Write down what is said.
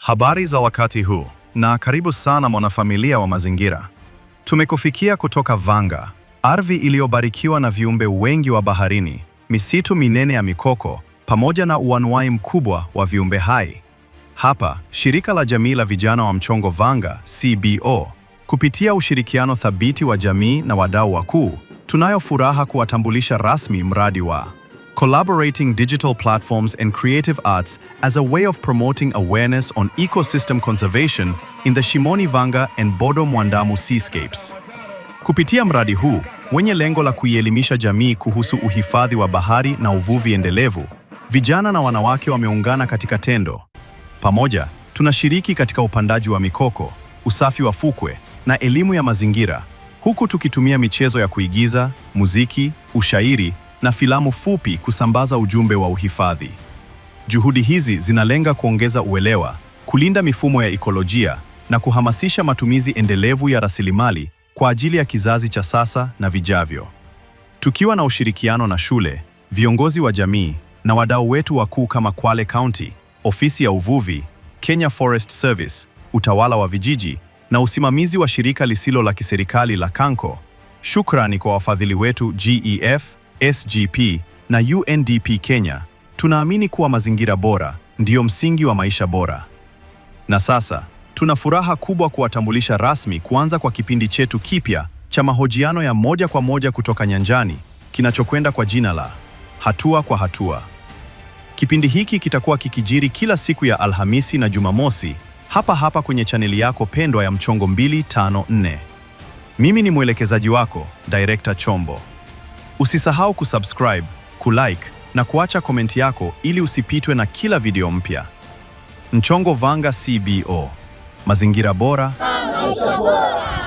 Habari za wakati huu na karibu sana mwanafamilia wa mazingira. Tumekufikia kutoka Vanga, ardhi iliyobarikiwa na viumbe wengi wa baharini, misitu minene ya mikoko, pamoja na uanuai mkubwa wa viumbe hai. Hapa, shirika la jamii la vijana wa Mchongo Vanga, CBO, kupitia ushirikiano thabiti wa jamii na wadau wakuu, tunayo furaha kuwatambulisha rasmi mradi wa Collaborating Digital Platforms and Creative Arts as a way of promoting awareness on ecosystem conservation in the Shimoni Vanga and Bodo Mwandamu seascapes. Kupitia mradi huu wenye lengo la kuielimisha jamii kuhusu uhifadhi wa bahari na uvuvi endelevu, vijana na wanawake wameungana katika tendo. Pamoja, tunashiriki katika upandaji wa mikoko, usafi wa fukwe na elimu ya mazingira, huku tukitumia michezo ya kuigiza, muziki, ushairi na filamu fupi kusambaza ujumbe wa uhifadhi. Juhudi hizi zinalenga kuongeza uelewa, kulinda mifumo ya ikolojia na kuhamasisha matumizi endelevu ya rasilimali kwa ajili ya kizazi cha sasa na vijavyo. Tukiwa na ushirikiano na shule, viongozi wa jamii na wadau wetu wakuu kama Kwale County, ofisi ya uvuvi, Kenya Forest Service, utawala wa vijiji na usimamizi wa shirika lisilo la kiserikali la Kanko. Shukrani kwa wafadhili wetu GEF, SGP na UNDP Kenya. Tunaamini kuwa mazingira bora ndiyo msingi wa maisha bora. Na sasa tuna furaha kubwa kuwatambulisha rasmi kuanza kwa kipindi chetu kipya cha mahojiano ya moja kwa moja kutoka nyanjani kinachokwenda kwa jina la Hatua kwa Hatua. Kipindi hiki kitakuwa kikijiri kila siku ya Alhamisi na Jumamosi hapa hapa kwenye chaneli yako pendwa ya Mchongo 254. Mimi ni mwelekezaji wako, Director Chombo. Usisahau kusubscribe, kulike na kuacha komenti yako ili usipitwe na kila video mpya. Mchongo Vanga CBO. Mazingira bora, maisha bora.